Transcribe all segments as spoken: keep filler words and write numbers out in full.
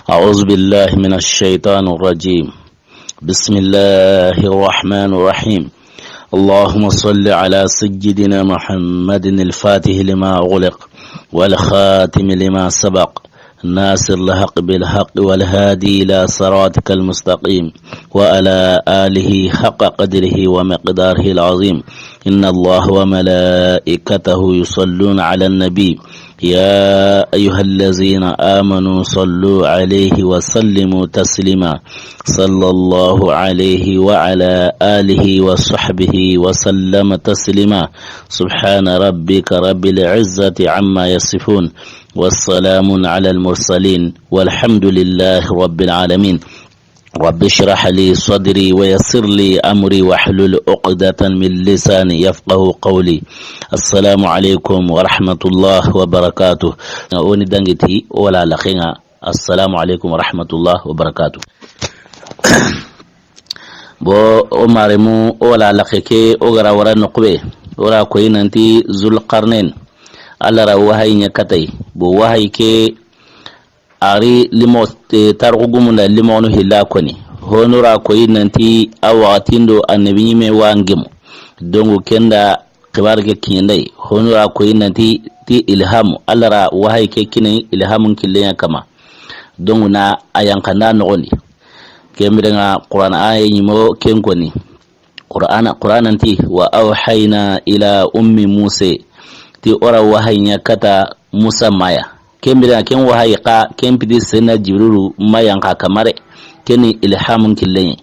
أعوذ بالله من الشيطان الرجيم. بسم الله الرحمن الرحيم. اللهم صل على سيدنا محمد الفاتح لما أغلق والخاتم لما سبق ناصر الحق بالحق والهادي إلى صراطك المستقيم وعلى آله حق قدره ومقداره العظيم. إن الله وملائكته يصلون على النبي يا أيها الذين آمنوا صلوا عليه وسلموا تسليما. صلى الله عليه وعلى آله وصحبه وسلم تسليما. سبحان ربك رب العزة عما يصفون. والسلام على المرسلين والحمد لله رب العالمين. رب اشرح لي صدري ويسر لي أمري واحلل عقدة من لساني يفقه قولي. السلام عليكم ورحمة الله وبركاته. Woni dangiti wala la xenga. Assalamu alaikum wa rahmatullah wa barakatuh. Bo o maremu o wala la xeke o gara wara noqbe. Ora koyi nanti Zulqarnain. Allah ra wahayi ɲa katay. Bo wahayi ke Ari limo, eh, tarixu gumun da limoxonu hilla koni. Honura koyi nanti a waxatin do annabi ɲime wa ngemu. Dongu kenda xibar ke kiɲenday. Honura koyi nanti ti ilhamu. Allah ra wahayi ke kini ilhamun killen ɲa kama. Dongu na a yanqanda noxondi. Ken birenga Qur'an aya ɲimo ken koni. Qur'ana, Qur'ana nti, "Wa awhayna ila ummi Musa." Ti ora wahayi ɲa kata Musa maya. Ken bira ken wahayi xa, ken piti senna Jibrilu maya nxa kamare. Ken ni ilhamun killen ɲi.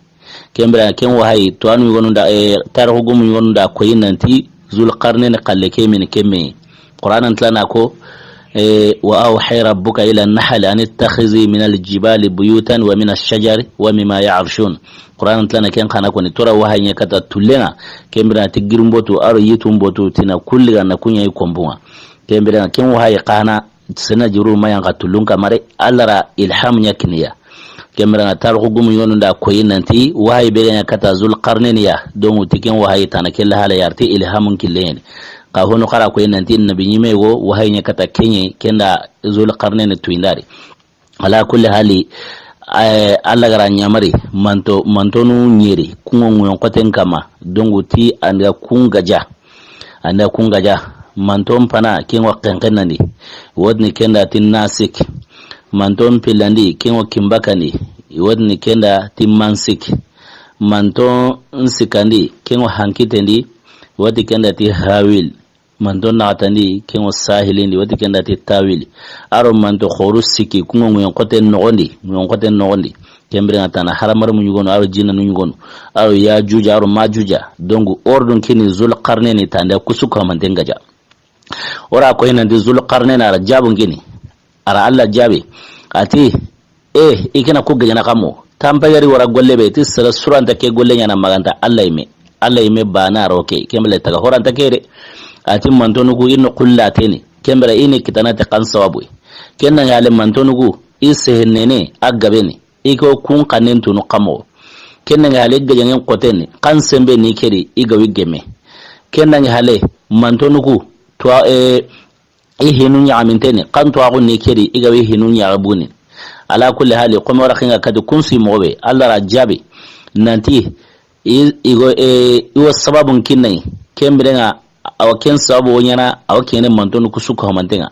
Ken bira ken wahayi, to anu yogonu da, eh, tarixu gumu yogonu da koyi nanti Zulqarnain xalle ke mini kemme. Qur'ana ntlana ko, eh, "Wa awhaya rabbuka ila nahli an ittakhizi min aljibali buyutan wa min ashajari wa mimma ya'rishun." Qur'ana ntlana ken xana koni tora wahayi ɲa kata tullenga, ken bira ti girumbotu, aro yitumbotu, tina kulli ga na kuɲa i kombunga. Ken bira ken wahayi xana senna Jibrilu maya nxa tullun kamare, Allah ra ilham ɲa kiniya. Ken bira tarixu gumu yogonu da koyi nanti wahayi be ga ɲa kata Zulqarnain ya, dongu ti ken wahayi tana kella hala yarti ilhamun killen ɲi. Xa honu xara koyi nanti nabi ɲime go wahayi ɲa kata kenye, kenda Zulqarnain tuyindari. Ala kulli hali, eh, Allah gara ɲamari, manto, mantonu ɲeri, kungo ŋuyon xoten kama, dongu ti anda kun gaja. Anda kun gaja, manton pana, kengo xenxenandi, wotini kenda ti nasik, manton pillandi, kengo kimbakandi, wotini kenda ti mansik, manton sikandi, kengo hankitendi, woti kenda ti hawil, manto naxatandi, kengo sahilindi, woti kenda ti tawili. Aro manto xoru siki, kungo ŋuyon xoten noxondi, ŋuyon xoten noxondi. Ken bire ŋa tana haramar mu ɲugonu, aro jinanu ɲugonu, aro Yajuja, aro Majuja. Donc, ordun kini Zulqarnaini tande kusu kamanten gaja. Ora koyi nanti Zulqarnaini ara jabun kini. Ara Allah jabi. Ati, Eh, i kena ku gejana kamo. Tampagari wara golle be, ti sere suranta ke golle ɲana maganta Allah yime. Allah yime bana ro ke, kembele taga horanta ke de. Ati mantonu ku ino kullateni. Kembere ini kitana te kan sawabu. Kenna ngale mantonu ku, i sehennene, a gabeni. I ko kun kanen tunu kamo. Kenna ngale gejangen koteni, kan sembe ni keri, i gawi geme. Kenna ngale mantonu ku, twa, eh, i hinu ɲaxaminteni, kan tuwaxu ni keri, i ga wi hinu ɲaxa buni. Ala kulli hali, xome wara xinga kati kunsi moxo be, Allah ra jabi, nanti, i, i go, e, i wo sababun kinnai, ken birenga, awa ken sababu wo ɲana, awa kene mantonu kusu kahumantenga.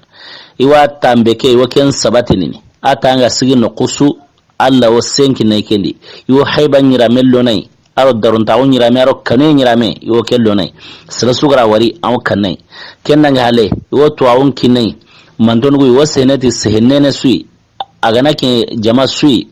I wa tambe ke, i wo ken sabatinini, a tanga sigi no kusu, Allah wo senki nay kendi. Yo hayba ɲirame lonay. Aro daruntaxu ɲirame, aro kane ɲirame, yo ke lonay. Sere sugara wari, awo kanay. Ken nange hale, yo tuwawun kinay. Mantonugu, yo seheneti, sehenene sui. A gana ke jama sui.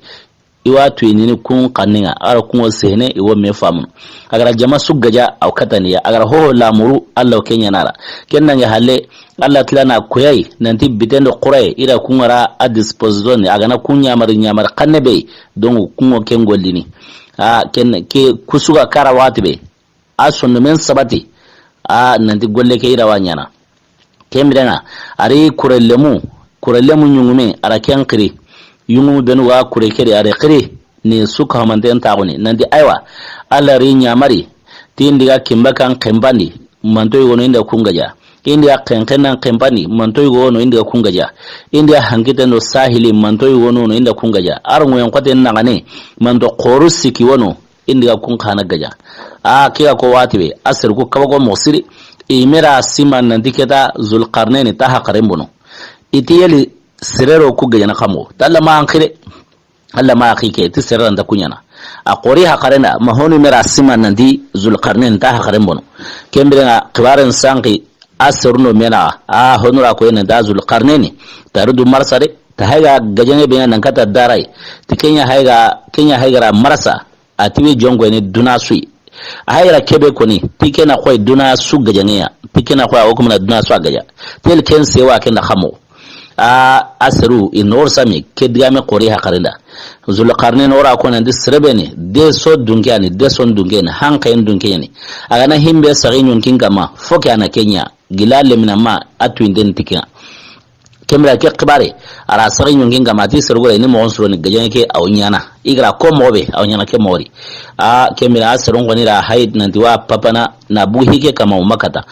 I wa tuyinini kun xanninga. Aro kun wo sehene, i wo me famunu. A gara jama su gaja, aw kataniya. A gara hoho lamuru, Allah wo ke ɲanara. Ken nange hale, Allah tilana koyay nanti bitendo xuraye ira kungara a disposition ni a gana kun ɲamari ɲamari xanne be. Donc kungo ken gollini a ken ke kusuga kara waxati be a sonno men sabati a nanti golle ke ira wa ɲana. Ken birenga ari kurellemu kurellemu ɲungume ara ken xiri. Ɲungumu benu wa kure keri are xiri. Ni suka hamanten taxuni nanti aywa, Allah ri ɲamari ti ndiga kimba kan xembandi. Manto yogonu inda kungaja Indi ga xenxen nan xenpandi, manto yugo wono, indi ga kun gaja. Indi ga hankiten do sahili, manto yugo wono, indi ga kun gaja. A ro ŋoyen xoten naxane, manto xoru siki wono, indi ga kun xana gaja. A ke ga ko wati be, a seru ku kaba ko moxo siri. I me ra sima nanti ke ta Zulqarneni ta haxaren bono. I ti yeli sere ro ku gajana xamo. Talla ma an xire. Alla ma axi ke, ti sere ra nta ku ɲana. A xori haxaren da, ma honu me ra sima nanti Zulqarneni ta haxaren bono. Ken biren ŋa, xibaren sanqi, a seru no me naxa, a honu ra ko nanti Zulqarneni, ta ri du marasa de, ta hayga gajaŋe be ɲa nan kata darai, ti ke ɲa hayga, ke ɲa hayga ra marasa, a ti wi jonko ni duna sui. A hayra kebe koni, ti ke na xoy duna su gajaŋe ya, ti ke na xoy a wo kuma na duna su a gaja. Tel ken sewa ken da xamo. A, a seru, i nor sami, ke digame xori haxaren da. Zulqarneni o ra ko nanti sere be ni, de so dunke ani, de so dunke ni, hanke dunke ni. A ga na himbe saxi ɲonkin kama, fo ke a na ke ɲa, gila lemina ma, a tuinden ti ke ŋa. Ken bira ke xibare, a ra saxi ɲonkin kama, a ti seru gore ni moxon suro ni gajaŋe ke, a wo ɲana. I ga ra ko moxo be, a wo ɲana ke moxo ri. A, ken bira a serun xoni ra hayit nanti wa papana, na bugu hike kama o makata.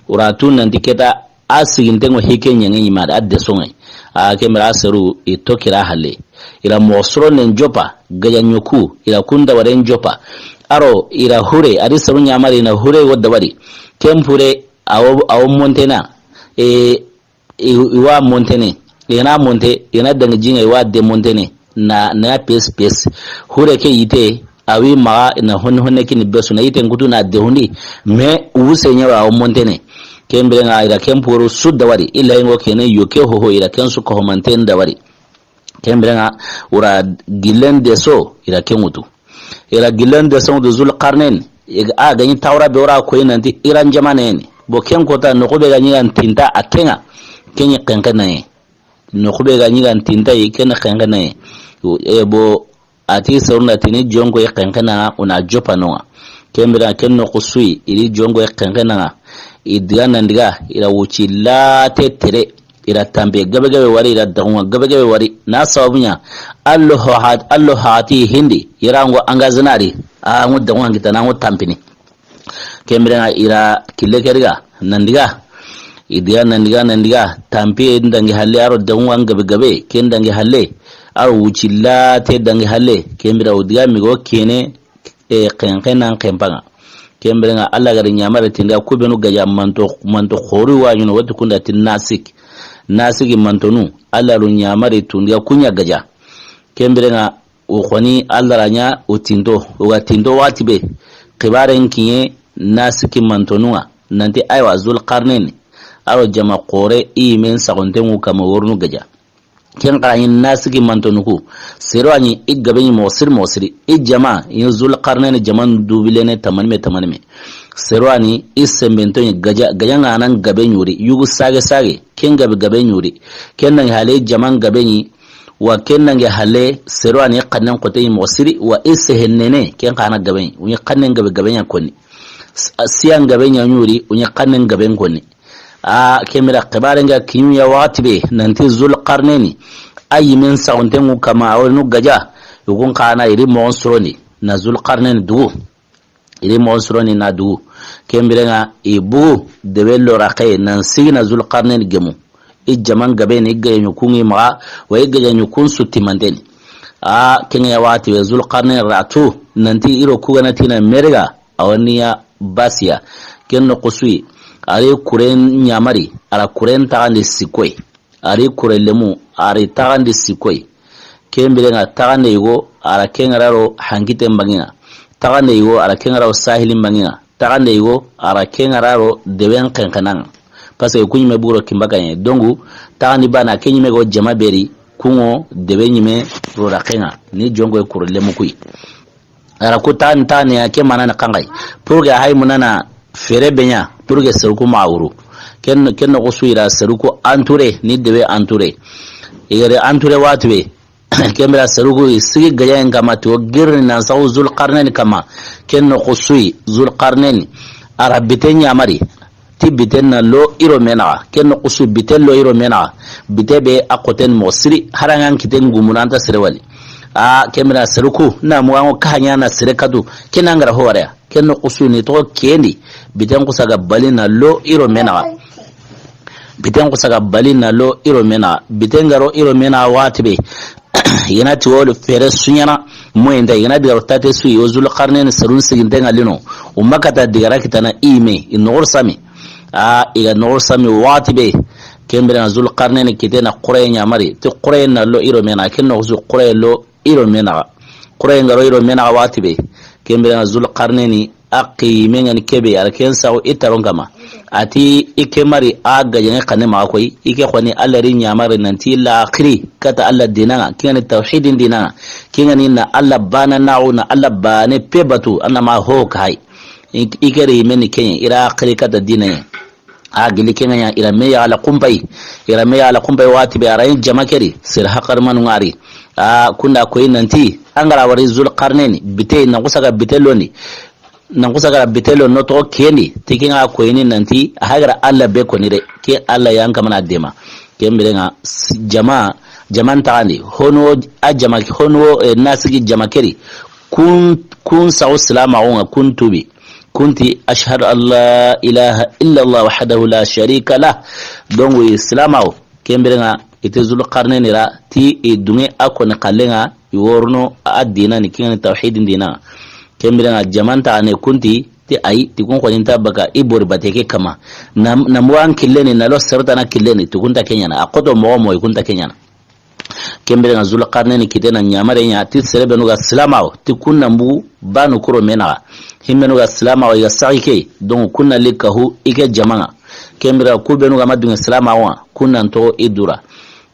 O ra tu nanti ke ta, a siginten ŋo hike ɲaŋe ɲima da, a de soŋe. A ken bira a seru i to kira halle. I ra moxo suro nen jopa, gaja ɲoku, i ra kun dawaren jopa. A ro, i ra hure, a ri seru ɲamari, i na hure wo dawari. Ken pure, a wo, a wo montena. E, i, i wa montene. I ga na monte, i ga na dangi jiŋa, i wa de montene. Na, na pes, pes. Hure ke yite, a wi maxa, na honne, honne kini besu, na yite nkutu na de hundi. Me, wuse ɲa wa a wo montene. Ken biren ŋa, i ra ken poro su dawari. Illa ŋo kene, yo ke hoho, i ra ken su ko homanten dawari. Ken biren ŋa, o ra gillen de so, i ra ken ŋutu. I ra gillen de so ŋutu Zulqarneni, i ga, a ga ɲi tawra be o ra koyi nanti Iran jamaane ni. Bo ken kota, noxu be ga ɲi ga ntinta a ke ŋa, ken ɲi xenxenaye. Noxu be ga ɲi ga ntinta yi, ken xenxenaye. E bo, a ti serun da ti ni jonko yi xenxena ŋa, o na jopa no ŋa. Ken bira ken noxu sui, i ri jonko yi xenxena ŋa. I diga nan diga, i ra wuci late tere. I ra tampe gabe gabe wari, i ra daxunŋa gabe gabe wari. Na sababu ɲa, allo ho hat-, allo hati hindi, i ra ŋo angazinari, a ŋo daxunŋa ngita na ŋo tampini. Ken biren ŋa i ra kille ke riga, nan diga. I diga nan diga, nan diga, tampe dangi halle, a ro daxunŋa gabe gabe, ken dangi halle, a ro wuci late dangi halle, ken bira o diga migo kene, e, xenxenan xenpa ŋa. Ken biren ŋa Alla ga ri ɲamare tinda ku benu gaja manto, manto xori wa ɲuno wati kunda ti nasik. Nasiki mantonu, Alla ru ɲamare tundiya ku ɲa gaja. Ken biren ŋa o xoni Alla ra ɲa o tinto, o ga tinto wati be. Xibaren kiɲe nasiki mantonu ŋa. Nanti aywa Zulqarneni, a ro jama xore i men saxonten ŋu kama wornu gaja. Ken xara ɲi nasiki mantonuku. Sero a ɲi i gabe ɲi moxo siri moxo siri. I jama, i Zulqarneni jaman dubilene tamanime tamanime. Sero a ɲi i sembento ɲi gaja, gaja ŋa nan gabe ɲuri. Yugu sage sage, ken gabe gabe ɲuri. Ken nangi hale jaman gabe ɲi, wa ken nangi hale sero a ɲi xannen xote ɲi moxo siri, wa i sehennene, ken xana gabe ɲi. U ɲi xannen gabe gabe ɲa koni. S-, siyan gabe ɲa ɲuri, u ɲi xannen gaben koni. A, ken bira xibaren ga kiɲu ya waxati be, nanti Zulqarneni, a yimen saxonten ŋu kama, a wori nu gaja, yugun xana i ri moxon surondi, na Zulqarneni dugu. I ri moxon surondi na dugu. Ken biren ŋa i bugu, debe lora xeye, nan sigi na Zulqarneni gemu. I jaman gabe ni, i gajaɲu kun ŋi maxa, wa i gajaɲu kun su timanteni. A, ken ŋa ya waxati be, Zulqarneni ra tu, nanti i ro ku ga na ti na meriga, a wa ni ya basiya. Ken noxu sui, a ri kuren ɲamari, a ra kuren taxandi sikkoy. A ri kure lemu, a ri taxandi sikkoy. Ken biren ŋa taxande yigo, a ra ken ŋa ra ro hankiten banŋen ŋa. Taxande yigo, a ra ken ŋa ra ro sahilin banŋen ŋa. Taxande yigo, a ra ken ŋa ra ro deben xenxenan ŋa. Parce que ku ɲime buro kinbakaɲe. Donc, taxandi bana, ke ɲime go jama beri, ku ŋo debe ɲime ro ra xenŋa. Ni jonko kure lemu kuyi. A ra ku tan, tan ya ke mana na kangai. Pour que hay munana fere benya, pour que seru ku ma wuru. Ken, ken noxu sui ra seru ku entouré, ni debe entouré. I ga ri entouré wati be. Ken bira seru ku sigi gajayen kama to girni nan saxu Zulqarneni kama. Ken noxu sui Zulqarneni. A ra biten ɲamari. Ti biten na lo i ro me naxa. Ken noxu su biten lo i ro me naxa. Bite be a xoten moxo siri. Harangan kiten gumunanta sere wali. A, ken bira seru ku, na mugango kahaɲa na sere katu. Ken angara ho wara ya. Ken noxu su ni toxo kendi. Biten xusa ga bali na lo i ro me naxa. Biten xusa ga bali na lo i ro me naxa. Biten ga ro i ro me naxa waxati be, i ga na ti wolu fere su ɲaana, moyen nta, i ga na diga ro tate su yi, o Zulqarnayni serun siginten ŋa lino, o ma kata diga ra kitana i me, i noxo ro sami. A, i ga noxo ro sami waxati be, ken biren ŋa Zulqarnayni kite na xuraye ɲamari, ti xuraye na lo i ro me naxa, ken noxo su xuraye lo i ro me naxa. Xuraye ga ro i ro me naxa waxati be, ken biren ŋa Zulqarnayni a xi me ŋa ni kebe, a ra ken saxu i taron kama. A ti i ke mari a gajaŋe xanne maxa koy, i ke xoni Alla ri ɲamari nanti laxiri kata Alla diina ŋa, ken ŋa ni tawhidin diina ŋa, ken ŋa ni na Alla baana naxu, na Alla baane pe batu, a na ma ho ka hay. I, i ke ri me ni ken ɲa, i ra xiri kata diina ɲa. A gili ken ŋa ɲa, i ra me ya la kumpay, i ra me ya la kumpay waxati be, a ra yin jama ke ri, sir haqar manu ŋari. A kunda koy nanti, an ga ra wari Zulqarnayni, bite, na xusa ga bite londi, na xusa ga ra bite londi, no toxo ken di, ti ken ŋa koyini nanti, a ga ra Alla be koni de, ke Alla yan kamana dema. Ken biren ŋa, s-, jama, jaman taxandi, hono a jama, hono, eh, na sigi jama ke ri, kun, kun saxu silamaxu ŋa, kun tubi. Kun ti, "Ashhadu an la ilaha illa Allah wahdahu la sharika lah." Donc, i silamaxu, ken biren ŋa, i ti Zulqarnayni ra, ti i duŋe a koni xalle ŋa, i worono a diina ni, ken ŋa ni tawhidin diina ŋa. Ken biren ŋa, jaman taxandi kun ti, ti ayi, ti kun xoni nta baka i bori bate ke kama. Na, na muwan killeni, na lo sere tana killeni, ti kun nta ken ɲaana. A xoto moxo moxo, i kun nta ken ɲaana. Ken biren ŋa Zulqarnayni kite na ɲamare ɲa, ti sere benu ga silamaxu, ti kun na mbugu banu kuro me naxa. Himmenu ga silamaxu, i ga saxi ke, donc kun na li kahu i ke jama ŋa. Ken biren ŋa ku benu ga ma duŋe silamaxu ŋa, kun na nto i du ra.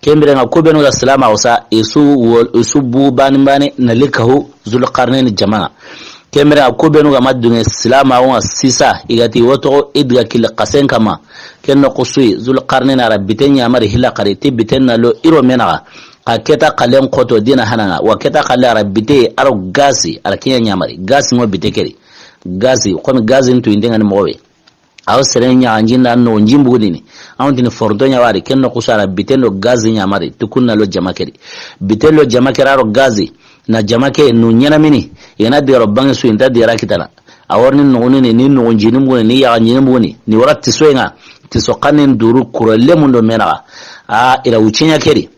Ken biren ŋa ku benu ga silamaxu sa, i su wo-, i su bu bani bani na li kahu Zulqarnayni jama ŋa. Ken biren ŋa ku benu ga ma duŋe silamaxu ŋa sisa, i ga ti wo toxo i diga kille xasen kama. Ken noxo su yi, Zulqarnayni a ra bite ɲamari hilla xari, ti biten na lo i ro me naxa. Xa keta xalen xoto diina hana ŋa, wa keta xale a ra bite a ro gasi, a ra ken ɲa ɲamari. Gasi ŋo bite ke ri. Gasi, xoni gasi ntu inde ŋa ni moxo be. Aw sere ɲaxanjinda no njimbu dini. Aw tini foronto ɲa wari, ken noxo su a ra biten do gasi ɲamari, ti kun na lo jama ke ri. Biten lo jama ke ri a ro gasi, na jama ke nu ɲaana mini, i ga na diga ro banŋe su, i nta diga ra kitana. A wori ni noxoni ni, ni noxon jini mbuguni, ni yaxan jini mbuguni, ni wara tisoye ŋa, tiso xannen duru kuro lemun do me naxa. A, i ra wucce ɲa ke ri.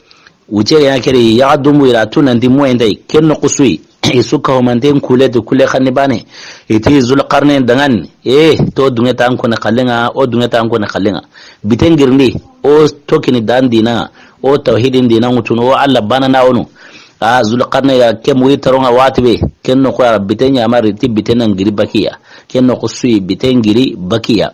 Wucce ɲa ke ri, yaxa dumbu i ra tu nanti moyen nta yi, ken noxo su yi. I su kahumanten kule ti kule xanni bane. I ti Zulqarnayni danŋani. E, to duŋe tan koni xalle ŋa, o duŋe tan koni xalle ŋa. Biten girindi, o to kini dan diina ŋa, o tawhidin diina ŋutunu, o Alla baana naxunu. A, Zulqarnayni ga ke mugi taron ŋa waxati be, ken noxo a ra biten ɲamari ti biten na giri bakiya. Ken noxo su yi biten giri bakiya.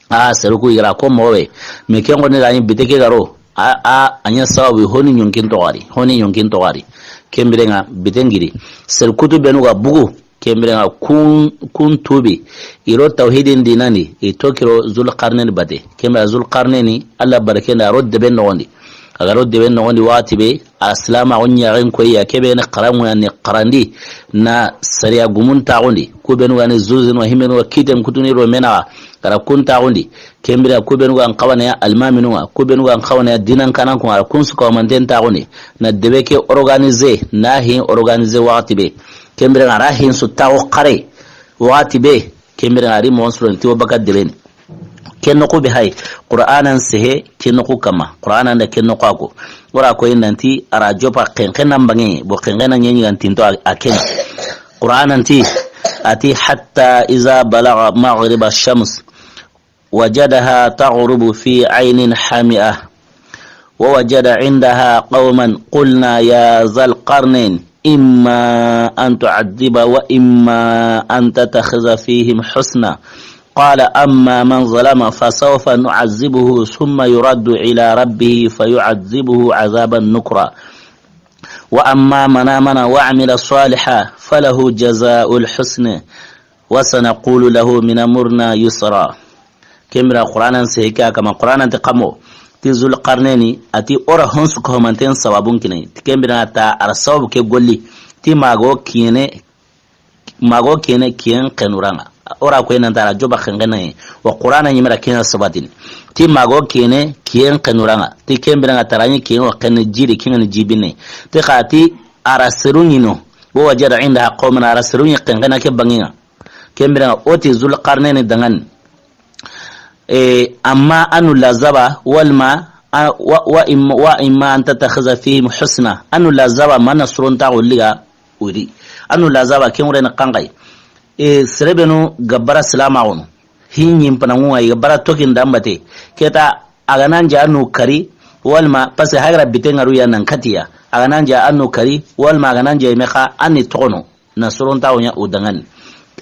A, seru ku i ga ra ko moxo be. Mais ken xoni ra ɲi bite ke ga ro. A, a, a ɲa sababu honi ɲonkin toxo a ri, honi ɲonkin toxo a ri. Ken biren ŋa biten giri. Seru kutu benu ga bugu, ken biren ŋa kun, kun tubi. I ro tawhidin diina ni, i to kiro Zulqarnayni bate. Ken biren Zulqarnayni, Alla barke nda a ro debe noxon di. A ga ro debe noxon di waxati be, a silamaxu ɲaxen koyi ya, ke be ni xaranŋu ya ni xarandi, na sariya gumun taxundi. Ku benu ga ni zuzunu, himmenu ga kiten kutuni ro me naxa, a ra kun taxundi. Ken biren ŋa ku benu ga n xawane ya almaminu ŋa, ku benu ga n xawane ya diinan kanan ku ŋa, a ra kun su kahumanten taxundi. Na debe ke organiser, na hin organiser waxati be. Ken biren ŋa a ra hin su taxu xare waxati be. Ken biren ŋa a ri moxon su ro ni ti wo baka debe ni. Ken noxo be hay, Qur'anan sehe, ken noxo kama. Qur'anan da ken noxo a ko. O ra koyi nanti a ra jopa xenxenan banŋe, bo xenxenan ɲeɲi ga n tinto a, a ken. Qur'anan ti, a ti, "Hatta iza balagha maghriba shams, wajadaha taghrubu fi aynin hami'ah." ووجد عندها قوما قلنا يا ذا القرنين إما أن تعذب وإما أن تتخذ فيهم حسنا. قال أما من ظلم فسوف نعذبه ثم يرد إلى ربه فيعذبه عذابا نكرا. وأما من آمن وعمل صالحا فله جزاء الحسنى وسنقول له من أمرنا يسرا. Ken biren Qur'anan sehe ke a kama, Qur'anan ti kamo, ti Zulqarnayni, a ti o ra honsu kahumanten sababun kine, ti ken biren a ta a ra sababu ke golli, ti mago kine, mago kine kiyen xenuranŋa. O ra koyi nanta a ra jopa xenxenan ŋa, wa Qur'ana ɲimera kiyen sabatini. Ti mago kine kiyen xenuranŋa, ti ken biren ŋa taraɲi kiyen wa xenni jiri, kiyen ni jibine. Ti xa ti a ra seru ɲi no, wa wajada indaha qawman, a ra seru ɲi xenxena ke banŋen ŋa. Ken biren ŋa o ti Zulqarnayni danŋani. E, amma anu lazaba, walma, a, wa, wa imma, wa imma an tattakhiza fihim husna. Anu lazaba, mana suronta golliga uri. Anu lazaba, ken wure na kangai. E, serebenu gabbara silama gono. Hinyin panangu ngai gabbara tokin dambate. Keta, aganan ja anu kari, walma, parce que hagra bitengaru ya nan katiya. Aganan ja anu kari, walma aganan ja imexa, ani togono. Na sorontaxu ɲa o dangani.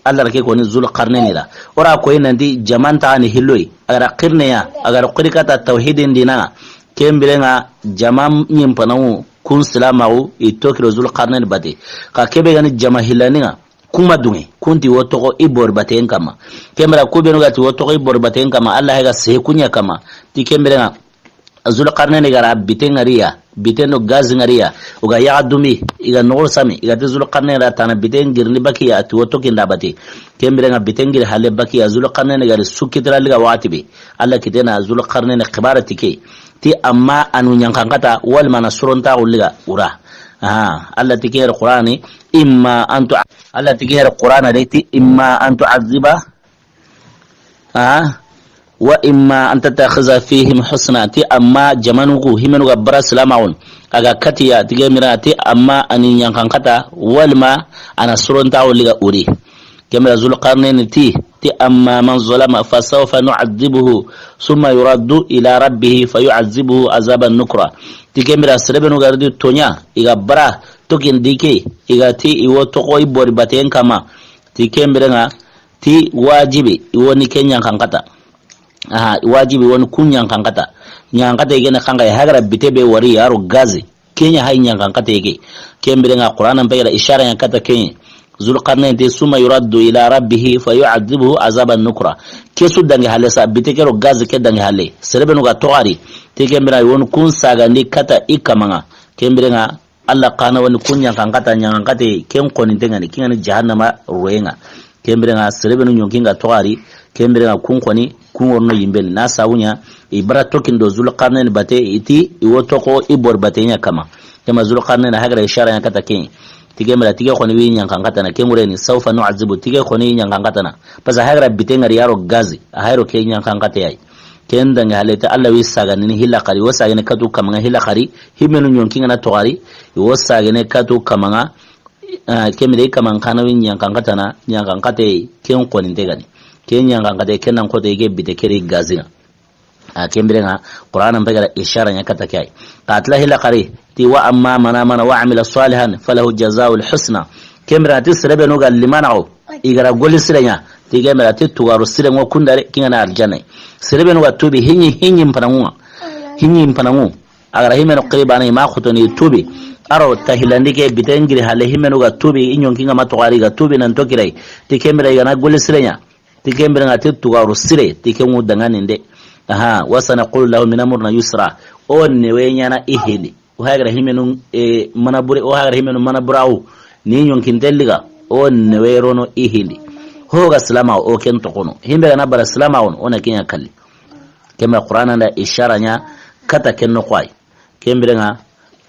Allah ra ke koni Zulqarnaini ra. O ra koyi nanti jaman taxani hilloyi. A ga ra xirneya, a ga ra xiri kata tawhidin dinaŋa. Ken birenŋa jaman ɲimpanaŋu kun silamaxu i tokiro Zulqarnaini bate. Xa kebe gani jama hillaniŋa. Kuma duŋe, kunti wo toxo i bori bateyen kamma. Ken bira ku benu ga ti wo toxo i bori bateyen kamma, Allah ga sehe kuɲa kamma. Ti ken birenŋa, Zulqarnaini ga ra bite ŋari ya, bite no gaz ŋari ya, o ga yaxa dumi, i ga noxo sami, i ga ti Zulqarnaini ra tana bite ŋirini bakiya, a ti wo tokinda bate. Ken birenŋa bite ŋiri halle bakiya, Zulqarnaini ga ri sukitira liga waxati be. Allah kitena Zulqarnaini xibara ti ke. Ti amma anu ɲankankata, walma na sorontaxu liga ura. Aha, Allah ti ke yere Qur'ani, imma an tu-, Allah ti ke yere Qur'ana de ti, imma an tu'azziba, a, wa imma an tattakhiza fihim husna, ti amma jamanu ku himenu ga bara silamaxun, a ga katiya, ti ke mira, ti amma ani ɲankankata, walma ana sorontaxu liga uri. Ken bira Zulqarnaini ti, ti amma man zalama fa sawfa nu'adhibuhu, thumma yuraddu ila rabbihi fa yu'adhibuhu azaban nukra. Ti ken bira serebenu ga ri di toɲa, i ga bara, tokin dike, i ga ti i wo toxo i bori bateyen kamma. Ti ken birenŋa, ti wajibi, i wo ni ke ɲankankata. Aha, wajibi woni ku ɲankankata. Ɲankankata i gene kanga ya hagara bite be wari yaro gazi. Kenya hay ɲankankata i ge. Ken birenŋa Qur'ana mbe ga ra ishara ɲa kata kenye. Zulqarnaini te, summa yuraddu ila rabbihi fa yu'adhibuhu azaban nukra. Kesu dangi halle sa, bite kero gazi ke dangi halle. Serebenu ga toxari. Ti ken birenŋa woni kun sagandi kata i kamanŋa. Ken birenŋa Allah xa na woni kun ɲankankata, ɲankankate ken xoni te ŋani, ken ŋani jahannama royenŋa. Ken birenŋa serebenu ɲonkinŋa toxari, ken birenŋa kun xoni, kun worno yimbeni. Na sabu ɲa, i bara tokindo Zulqarnaini bate, i ti, i wo toxo, i bori bate ɲa kamma. Ken ma Zulqarnaini hagara ishara ɲa kata ken. Ti ken bira, ti ke xoni wi ɲankankatana, ken ŋureni, sawfa nu'adhibu, ti ke xoni ɲankankatana. Parce que hagara bite ŋari yaro gazi, a hayro ke ɲankankate yayi. Ken dangi halle ta Allah wi sagandini hilla xari, wo sagene katu kamanŋa hilla xari, himenu ɲonkinŋa na toxari, wo sagene katu kamanŋa, ah, ken bire i kaman xa na wi ɲankankatana, ɲankankate ken xoni te gani. Ken ɲankankate ken nan xote i ge bite keri gazinŋa. A ken birenŋa, Qur'ana mbe ga ra ishara ɲa kata ke ay. Xa tila hilla xari, ti wa amma man amana wa amila salihan, falahu jazaa'ul husna. Ken birenŋa ti serebenu ga limanaxu, i ga ra golli sire ɲa, ti ken bira ti tugaru sire ŋo kundare, ken ŋa na arjanna. Serebenu ga tubi, hinyi, hinyi mpananŋu. Hinyi mpananŋu. A ga ra himenu xiri bana i ma xotoni tubi. Aro ta hillandi ke bite ŋiri halle himenu ga tubi, i ɲonkinŋa ma toxari ga tubi nan tokirai. Ti ken bira i ga na golli sire ɲa. Ti ken birenŋa ti tugaru sire, ti ken ŋu danŋani nde. Aha, wa sanaqulu lahu min amrina yusra. O newe ɲana i hili. O hagara himenu, e, mana bure, o hagara himenu mana burawu. Ni ɲonkinte liga, o newe rono i hili. Ho ga silama o ken toxono. Himbe ga na bara silama wono, o na ken ɲa kalli. Ken ma Qur'ana nda ishara ɲa kata ken noxo ay. Ken birenŋa,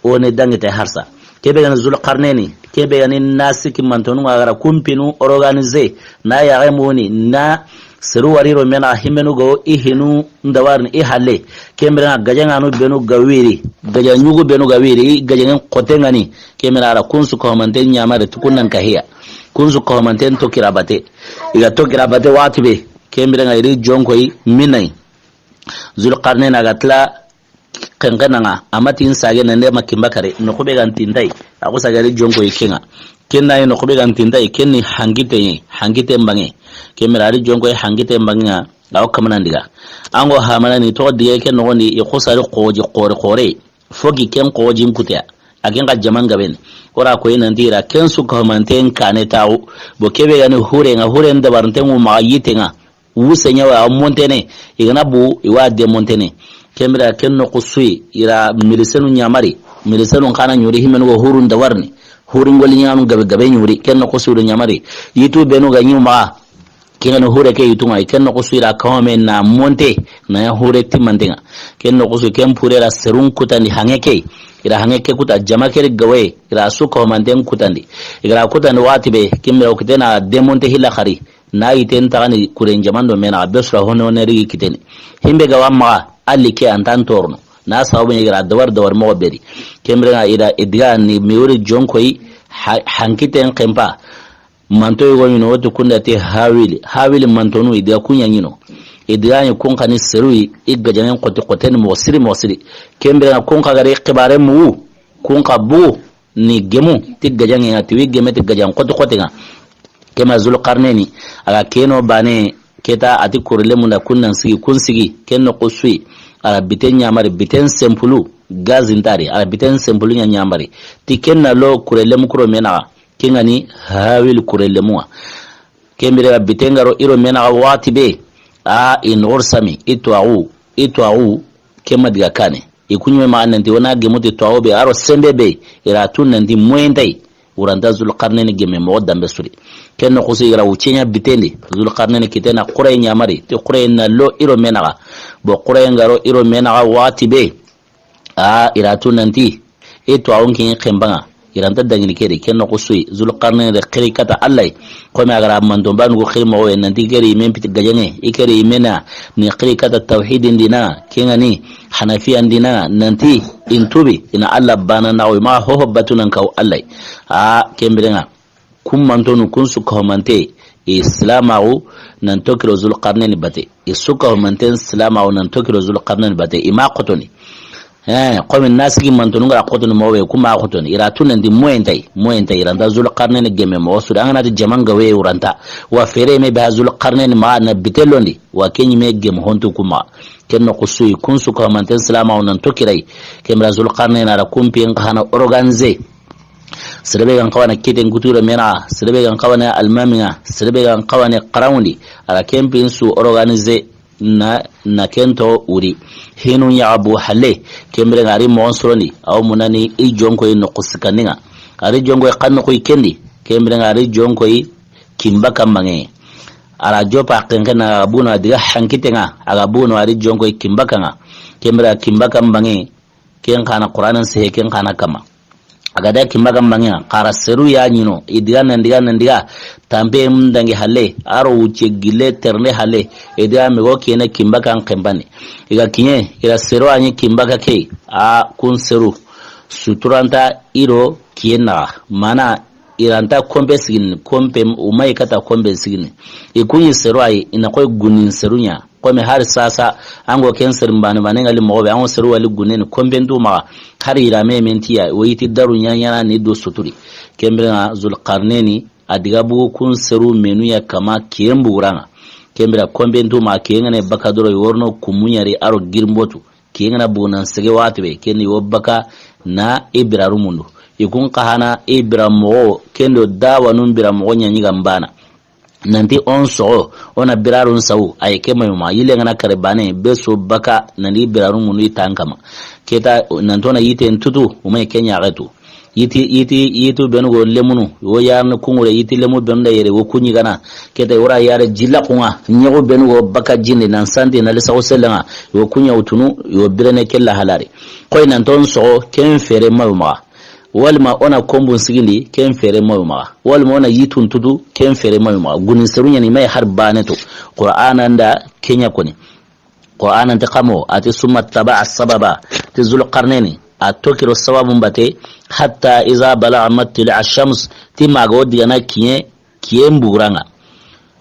o ne dangi te harsa. Kebe gani Zulqarnaini, kebe gani nasiki mantonu ŋa ga ra kumpinu organisé, na yaxe moni, na seru wari ro mena himenu go i hinu ndawarni i halle. Ken birenŋa gajaŋanu benu ga wiri, gaja ɲugu benu ga wiri, i gajaŋen xote ŋani. Ken birenŋa ra kunsu ko mante ɲamare tukunan kahiya. Kunsu ko mante to kirabate. I ga to kirabate waxati be. Ken birenŋa i ri jonkoyi minay. Zulqarnaini a ga tila Xenxenanŋa, a ma ti n sage nande ma kimba kare, noxu be ga n tintayi, a xo sage ri jonko i kenŋa. Ken na yi noxu be ga n tintayi, ken ni hankite ye, hankite mbanŋe. Ken mira ri jonko i hankite mbanŋe ŋa, a wo kamana ndiga. An go hamana ni toxo dige ken noxondi, i xo sari xoji xore xore. Foki ken xoji n kuteya. A ken xa jaman gaben. O ra ko i nanti i ra ken su ko manten kane tawo. Bo kebe ga ni hure ŋa, hure ndabarnten ŋu maxa yite ŋa. Wuse ɲa wa montene, i ga na bu, i wa de montene. Ken bira ken noxu su yi, i ra milisenu ɲamari, milisenu xa na ɲuri himenu wo hurun da warni, hurin goli ɲanu gabe gabe ɲuri, ken noxu su yi do ɲamari. Yitu benu ga ɲi maxa, ken ga ni hure ke yitu ŋa, ken noxu su yi ra kawame na monte, na ya hure timantenŋa. Ken noxu su ken pure ra serun kutandi hanŋe ke, i ra hanŋe ke kuta jama keri gawe, i ra su kawamanten kutandi. I ra kutandi waxati be, ken bira o kite na de monte hilla xari. Na yitten taxani kuren jaman do me naxa, be su ra hone hone rigi kiteni. Himbe ga wa maxa, a li ke an ta n torono. Na sababu ɲa i ga ra dawari dawari moxo be di. Ken biren ŋa i da i diga ni mi wori jonkoyi, ha-, hankiten xenpa. Manto yogo ɲi no, wo ti kunda ti hawili. Hawili mantonu i diga ku ɲa ɲi no. I diga ɲi kun xa ni seru yi, i gajaŋen xoti xoteni moxo siri moxo siri. Ken biren ŋa kun xa ga ri xibare mugu, kun xa bugu ni gemu ti gajaŋen ŋa, ti wi geme ti gajaŋen xoti xoten ŋa. Ke ma Zulqarneni, a ga ke no bane, ke ta a ti kore lemu nda kun nan sigi, kun sigi, ken noxu su yi. A ra biten ɲamari, biten senpulu, gazi nta ri, a ra biten senpulu ɲa ɲamari. Ti ken na lo kore lemu kuro me naxa, ken ŋa ni hawili kore lemu ŋa. Ken biren ŋa biten ga ro i ro me naxa waxati be, a i noxo ri sami, i tuwaxu, i tuwaxu, ken ma diga kane. I ku ɲi me maxa nanti wo na gemu ti tuwaxu be, a ro senbe be, i ra tu nanti moyen nta yi, wuranta Zulqarneni geme moxo danbe su ri. Ken noxu su i ga ra wucce ɲa biten di, Zulqarneni kite na xureye ɲamari, ti xureye na lo i ro me naxa. Bo xureye ga ro i ro me naxa waxati be, a i ra tu nanti, i tuwaxun ke ɲi xenpa ŋa, i ra nta dangini ke di, ken noxu su yi, Zulqarneni de xiri kata Alla yi. Xo me a ga ra manton banu go xiri moxo yi, nanti ke ri i me n piti gajaŋe, i ke ri i me na, ni xiri kata tawhidin di na, ken ŋa ni, hanafiyan di na, nanti, i n tubi, i na Alla bana na wo yi, maxa hoho batu nan kaw Alla yi. A, ken biren ŋa. Kun mantonu, kun su kahumante, i silamaxu nan tokiro Zulqarneni bate. I su kahumanten silamaxu nan tokiro Zulqarneni bate. I ma xotoni. Eh, xo me na sigi mantonu ga ra xotoni moxo be, kun ma xotoni. I ra tu nanti moyen nta yi, moyen nta yi, i ra nta Zulqarneni geme moxo su ri. An ga na ti jaman ga we wuranta. Wa fere me be ha Zulqarneni maxa na bite londi. Wa ke ɲi me geme hontu kun maxa. Ken noxu su yi, kun su kahumanten silamaxu nan tokira yi. Ken biren Zulqarneni a ra kun pi n xa na organiser. Sere be ga n xawa na kiten kutu i ro me naxa, sere be ga n xawa na almami ŋa, sere be ga n xawa na xaranŋundi, a ra ken pi n su organiser na, na ken to wuri. Hinu ɲaxa bu halle, ken biren ŋa a ri moxon sorondi, a wo munani i jonkoyi noxu sikandi ŋa. A ri jonkoyi xa noxu yi ken di, ken biren ŋa a ri jonkoyi kinbaka maŋe. A ra jopa xenxen na a ga buno a diga hankiten ŋa, a ga buno a ri jonkoyi kinbaka ŋa. Ken biren kinbaka maŋe, ken xa na Qur'anan sehe, ken xa na kama. A ga da kinbaka maŋe ŋa, xa ra seru ya ɲi no, i diga nan diga nan diga, tampe n dangi halle, a ro wucce gille ternde halle, i diga me go kene kinbaka n xenpani. I ga kiɲe, i ra seru a ɲi kinbaka ke, a kun seru. Suturanta i ro kiyen naxa, mana i ra nta konpe sigini, konpe, u ma yi kata konpe sigini. I ku ɲi seru a yi, i na xoyi gunin seru ɲa. Xo me hari sasa, an go ken seri mbane bane ŋa li moxo be, an go seru wa li gunen ni konpe ntu maxa, hari i ra me me nti ya, wo yiti daru ɲa ɲaana ni do suturi. Ken biren ŋa Zulqarneni, a diga bugu kun seru menu ya kama kiyen buguran ŋa. Ken biren konpe ntu maxa, kiyen ŋa ne baka doro, i worono kumu ɲa ri a ro girimbotu. Kiyen ŋa na bugu nan sege waxati be, ken ni wo baka na i biraru mundu. I kun xa hana i bira moxo, ken do dawanun bira moxo ɲa ɲi ga mbana. Nanti o n soxo, o na birarun sawu, a yi ke ma yi ma, yille ŋa na kare bane, be so baka, nan i birarun mundu i tan kama. Ke ta, nanti o na yitten tutu, o ma yi ke ɲaxe tu. Yiti, yiti, yitu benu go lemunu, wo yarni kungure, yiti lemu benu da yere, wo ku ɲi gana. Ke ta, wo ra yare jilla kunŋa, ɲogo benu go baka jinde, nan santi, na lisaxu sellenŋa, wo ku ɲa wutunu, wo birene kella halari. Xoyi nanti o n soxo, ken fere ma yi ma. Walima o na konbun sigindi, ken fere ma yi ma. Walima o na yitun tutu, ken fere ma yi ma. Gunin seru ɲa ni ma yi har bane to. Qur'ana nda ke ɲa koni. Qur'ana nti xa mo, a ti summa taba'a sababa, ti Zulqarneni, a tokiro sababun bate, hatta iza balaga matli'a shams, ti ma ga wo digana kiyen, kiyen buguran ŋa.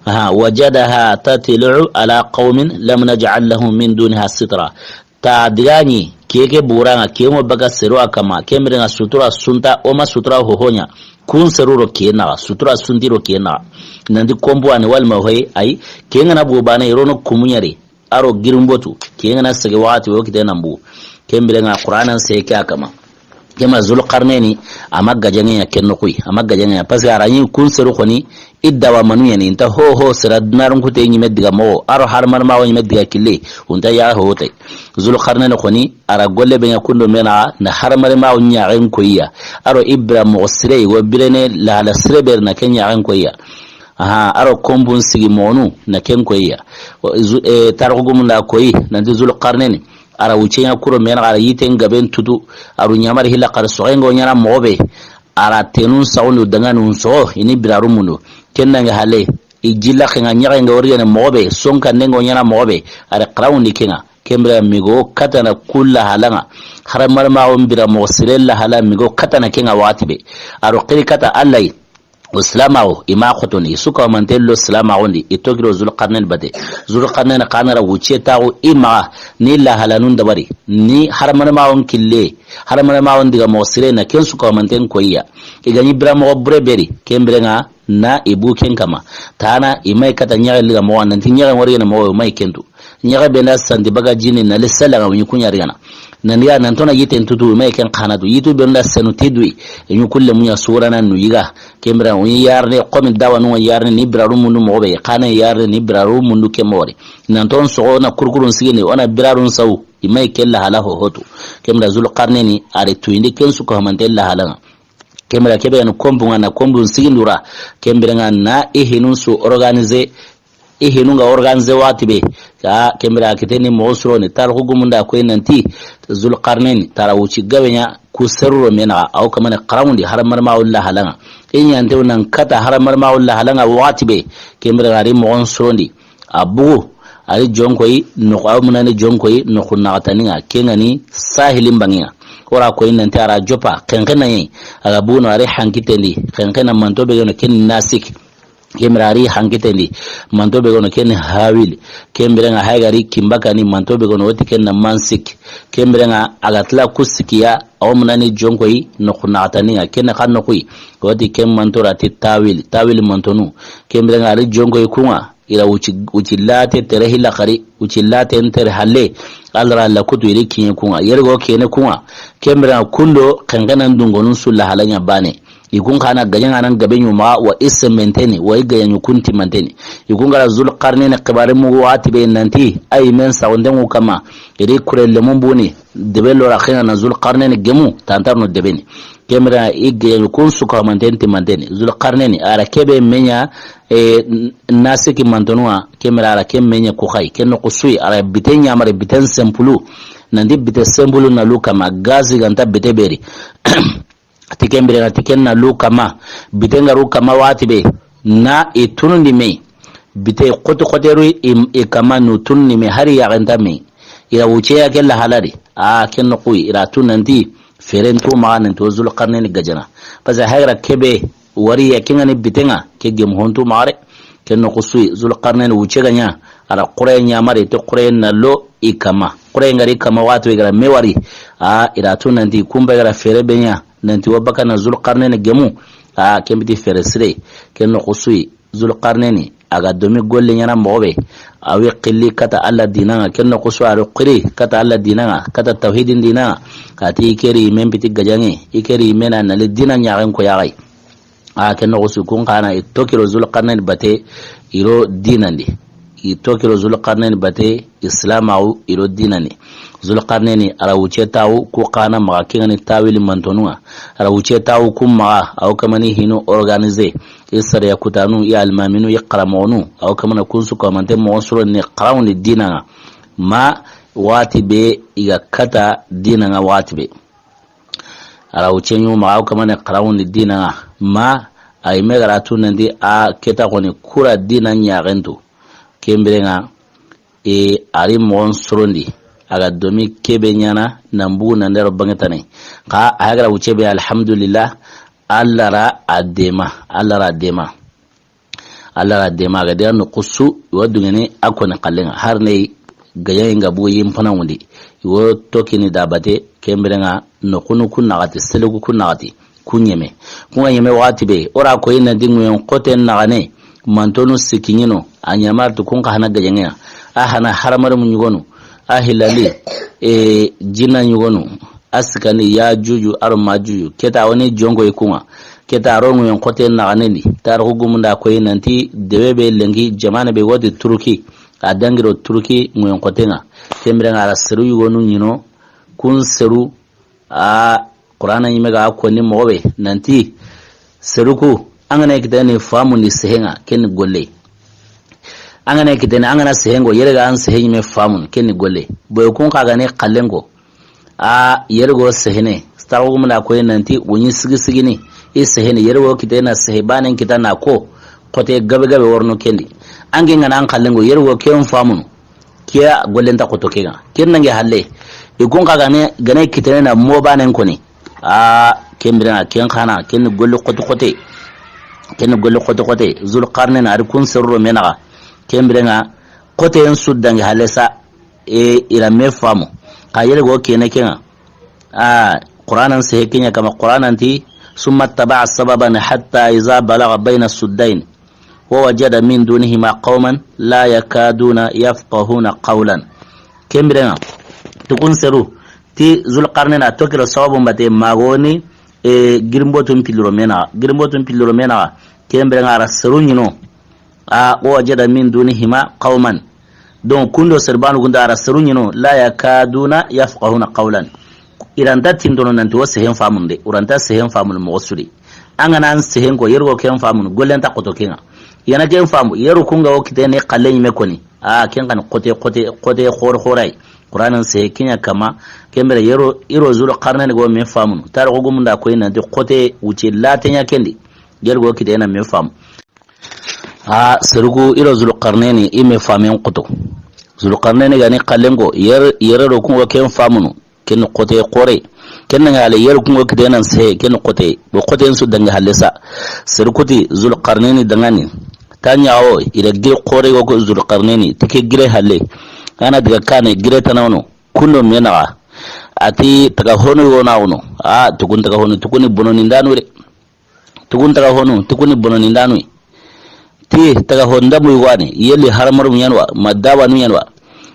Aha, wajadaha tatlu'u ala qawmin lam naj'al lahum min duniha sitra. Ta diga ɲi, kiye ke buguran ŋa, kiyen ŋo baka seru a kama, ken biren ŋa sutura su nta, o ma sutura hoho ɲa, kun seru ro kiyen naxa, sutura su nti ro kiyen naxa. Nanti konpu ani walima hoyi, ayi, kiyen ŋa na bugu bane, i ro no kumu ɲa ri. A ro girimbotu, kiyen ŋa na sege waxati wo kite nan bugu. Ken biren ŋa Qur'ana n seke a kama. Ke ma Zulqarneni, a ma gajaŋe ɲa ken noxu yi, a ma gajaŋe ɲa. Parce que a ra ɲi kun seru xoni, i dawa manu ɲa ni, i nta ho ho sera dunarun kute ɲi me diga moxo, a ro haramare maxo ɲi me diga kille, u nta ya ho te. Zulqarneni xoni, a ra golle be ɲa kundo me naxa, na haramare maxo ɲaxen koyi ya. A ro i bira moxo sire, wo birene lahala sire be na ke ɲaxen koyi ya. Aha, a ro konpun sigi moxonu, na ken koyi ya. O, zu-, e, tarixu gumun da koyi, nanti Zulqarneni, a ra wucce ɲa kuro me naxa, a ra yitten gaben tutu, a ru ɲamari hilla xari soxen ŋo ɲaana moxo be, a ra tenun saxundu danganun soxo, i ni biraru mundu. Ken dangi hale, i jilla xenŋa ɲaxe ŋa wori gene moxo be, sonka nengo ɲana moxo be, a ri xarawundi kenŋa. Ken bire migo katana kulla halanga. Hara marma on bira moxo sire la hala migo katana kenŋa waxati be. A ro xiri kata Alla yi. O silamaxu, i ma xotoni, i su ka mante lo silamaxundi, i tokiro Zulqarnain bate. Zulqarnain xanara wucce taxu i maxa, ni lahalanun dabari, ni hara marma on kille, hara marma on diga moxo sire na ken su ka manten koyiya. I ga ɲi bira moxo bure beri, ken birenŋa na i bu ken kama. Tana i may kata ɲaxe liga moxo, nanti ɲaxe wori gene moxo, i may kentu. Ɲaxe be nda santi baga jini na le sala ga wuɲi kuɲa rigana. Nan diga nan tona yiten tutu, i may ken xanatu. Yitu be nda senu tidui, i ɲu kulle muɲa surana nu yiga. Ken bira, wuɲi yarne, komi dawa nu yarne, ni biraru mundu moxo be, xana yarne, ni biraru mundu ke moxo ri. Nan ton soxo na kurkurun sigini, ona birarun sawu, i may ke lahala ho hotu. Ken bira Zulqarnaini, a ri tuyindi ken su ka mante lahalanga. Ken bira kebe yani kombu nga na kombu sigindura. Ken birenŋa na i hinun su organiser, i hinun ga organiser waxati be. Ka ken bira kiteni moxo suro ni tarixu gumunda koy nanti Zulqarnaini tara wuci gabe ɲa ku seruro menaxa, aw kamane xarawundi hara marma ulla halanga. I ɲante nan kata hara marma ulla halanga waxati be. Ken bira ri moxon surondi. A bugu, a ri jonkoyi, noxu, a munani jonkoyi, noxu naxataninŋa, kengani sahilin banginŋa. Ora koyi nanti a ra jopa, xenxena ɲi, a ga bugu no a ri hankitendi, xenxena manto be geno ken nasik. Ken bira a ri hankitendi, manto be geno ken hawil. Ken birenŋa hay ga ri kimbakani, manto be geno woti ken na mansik. Ken birenŋa a ga tila ku sikiya, a munani jonkoyi, noxu naxataninŋa, ken na xa noxuyi. Woti ken manto ra ti tawil, tawil mantonu. Ken birenŋa a ri jonkoyi kunŋa. Ira wuci, wuci late tere hila xari, wuci late ntere halle, Alla ra la kutu iri kiɲe kunŋa, yergo kene kunŋa, ken bira kundo, xenxenan dungonun sulla halanya bane. I kun xana gajaŋa nan gabe ɲuma, wa i sementeni, wa i gajaɲu kun timanteni. I kun gara Zulqarnaini xibare mugu waxati be nanti, ay men saxundenŋu kama, iri kure lemun buni, debe lora xenŋa na Zulqarnaini gemu, tantarno debeni. Ken bira i gajaɲu kun su ka manten timanteni. Zulqarnaini, a ra kebe meɲa, e, n-, nasiki mantonuwa, ken bira a ra ke meɲa ku xay, ken noxu suyi, a ra biten ɲamare, biten sempulu, nanti bite sempulu na lu kama, gazi ganta bite beri. Ti ken bire na ti ken na lu kama, bite ngaru kama waxati be, na i tunundi me, bite xote xoteru i, i kama nu tunundi me, hari yaxenta me, i ra wuce ya ke lahalari, a ken noxu, i ra tu nanti, feren tu maxa nanti o Zulqarnaini gajana. Parce que hagra kebe, wari ya kengani bitenŋa, ke gem hontu maxare. Ken noxu suyi, Zulqarnaini wuce ga ɲa, a ra xure ɲamare, te xure na lo i kama. Xure ngari kama waxati gara me wari. A, i ra tu nanti kumba gara fere be ɲa, nanti wa bakana Zulqarnaini gemu. A, ken biti fere sire. Ken noxu suyi, Zulqarnaini, a ga domi golle ɲana moxo be. A wi xilli kata Alla dinanŋa, ken noxu su a ri xiri kata Alla dinanŋa, kata tawhidin dinanŋa. A ti i keri men biti gajaŋe, i keri mena na le dina ɲaxen ko yaxay. A ken noxu su kun xana i tokiro Zulqarnaini bate iro dinandi. I tokiro Zulqarnaini bate islamaxu iro dinandi. Zulqarnaini a ra wuce taxu ku xana maxa kengani tawili mantonuwa. A ra wuce taxu ku maxa, aw kamani hinu organiser. I sariya kutanu, i almaminu, i xaramoxonu, aw kamana kun su kamante moxo suro ni xarawundi dinanŋa. Ma waxati be i ga kata dinanŋa waxati be. A ra wuce ɲu maxa, aw kamane xarawundi dinanŋa. Ma a yi me gara tu nanti a keta xoni kura dina ɲaxentu. Ken birenŋa, e, a ri moxon sorondi. A ga domi kebe ɲana, nan bugu nan dero bangetane. Xa a gara wuce be, alhamdulillah, Alla ra a dema, Alla ra a dema. Alla ra dema ga diga noxu su, i wa dungene a koni xallenŋa. Har ne gajaŋe nga bugu yin pana wundi. I wo tokini da bate, ken birenŋa noxunu ku naxati, seleku ku naxati, ku ɲeme. Ku nga ɲeme waxati be, o ra koyi nanti ŋuyen xote naxane, mantonu sikiɲino, a ɲamar tu kun xa hana gajaŋe ya. A hana haramare mu ɲugonu, a hilali, e, jinna ɲugonu. A sikandi Yajuju aro Majuju. Keta woni jonko i kunŋa. Keta ro ŋuyen xote naxanendi. Tarixu gumunda koyi nanti debe be lenki jamane be woti Turki. A dangiro Turki ŋuyen xotenŋa. Ken birenŋa a ra seru yugonu ɲino. Kun seru a Qur'ana ɲime ga konni moxo be nanti seru ku an ga na kitani famundi sehenŋa ken golle. An ga na kitene, an ga na sehenŋo, yere ga an sehe ɲime famun, ken ni golle. Boy kun xa ga ni xallenŋo. A yere go sehene, starogum da koy nanti, woni sigi sigini, i sehene, yere go kitena sehe banen kitana ko, Xote gabe gabe worono kendi. Anke ŋa na an xallen ŋo yere wo ken famunu. Kiya gollen ta xoto ke ŋa. Ken nange halle. I kun xa gane, gane kitene na mo banen koni. A, ken biren ŋa, ken xa na, ken ni golli xote xote. Ken ni golli xote xote. Zul Qarnayn a ri kun serro me naxa. Ken biren ŋa, xote en su dangi halle sa. E, i ra me famu. Xa yere go kene ke ŋa. A, Qur'anan sehe ke ɲa kama Qur'anan ti, "Summa taba'a sababan hatta iza balagha bayna suddayn." Wa wajada min dunihima qawman la yakaduna yafqahuna qawlan. Ken biren ŋa, tukun seru, ti Zul Qarnayn a tokiro sababu mbate magoni, e, girimbotun piliro me naxa, girimbotun piliro me naxa, ken biren ŋa a ra seru ɲino, a, wa wajada min dunihima qawman. Donc, kundo serbanu gunda a ra seru ɲino, la yakaduna yafqahuna qawlan. I ra nta tindono nanti wo sehen famunde, i ra nta sehen famunu moxo su di. An ga na an sehen ko, yere wo ken famunu, gollen ta xoto ke ŋa. I ga na ken famu, yere kun ga wo kitene xalle ɲi me koni. A, ken xa ni xote, xote, xote xor xoray. Qur'anan sehe ke ɲa kama, ken bere yere wo, i ro Zul Qarnayn go me famunu. Taro go munda ko nanti xote wuce late ɲa kendi. Yere go kitene me famu. A, seru ku i ro Zul Qarnayn i me famen xoto. Zul Qarnayn ga ni xallen ŋo, yere, yere ro kun ŋo ken famunu, ken xote xore. Ken nange halle yere kun ŋo kitene nan sehe, ken xote. Bo xote en su dangi halle sa. Seru ku ti Zul Qarnayn dangani. Ta ɲa wo, i ra gire xore go ko Zul Qarnayn, ti ke gire halle. An na diga kane gire tana wono, kundo me naxa. A ti taga honu wo na wono. A, tukun taga honu, tukuni bono ni ndanu re. Tugun taga honu, tukuni bono ni ndanu. Ti taga hon ndamu yugo wa ni, yelli haramarimu ɲa ni wa, ma dawanu ɲa ni wa.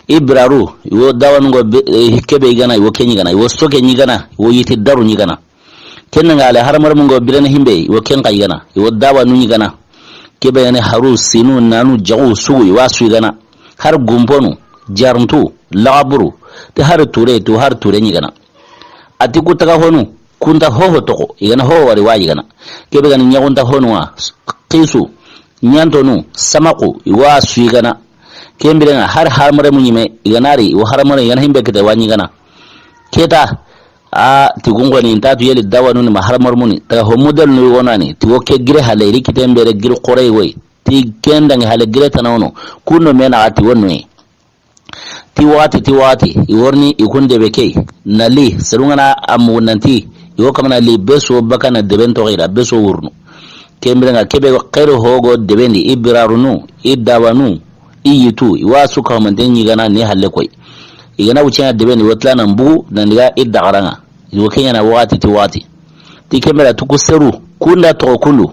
I biraru, i wo dawanu ŋo be, e, hikke be i ga na, i wo ken ɲi ga na, i wo soke ɲi ga na, i wo yiti daru ɲi ga na. Ken nange halle haramarimu ŋo birene himbe, i wo ken xa ɲi ga na, i wo dawanu ɲi ga na. Kebe ya ni haru, sinu, nanu, jaxu, sugu, i wa su i ga na. Har gumponu, jarntu, laxaburu, ti har ture, tu har ture ɲi ga na. A ti ku taga honu, kunta hoho toxo, i ga na hoho wari wa yi ga na. Kebe ga ni ɲaxunta honu wa, xisu, ɲantonu, samaxu, i wa su i ga na. Ken biren ŋa, har haramarimu ɲi me, i ga na ri, i wo haramarimu, i ga na himbe kite wa ɲi ga na. Keta, a, ti gungo ni, nta tu yeli dawanu ni ma haramarimu ni, taga ho model nu wo na ni, ti wo ke gire halle, i ri kiten bere gire xore woy. Ti ken dangi halle gire tana wono, kundo me naxa ti wo nu yi. Ti waxati, ti waxati, i wo ri ni i kun debe ke yi. Na li, seru ŋa na a mugu nanti, i wo kamana li be so baka na deben toxo i ra, be so wurunu. Ken biren ŋa kebe xeero hogo deben di, i birarunu, i dawanu, i yitu, i wa su ka manten ɲi ga na ni halle koy. I ga na wucce na deben di, i wo tilana mbugu, nan diga i daxaran ŋa. I wo ke ɲa na waxati, ti waxati. Ti ken bere tuku seru, kunda toxo kundu.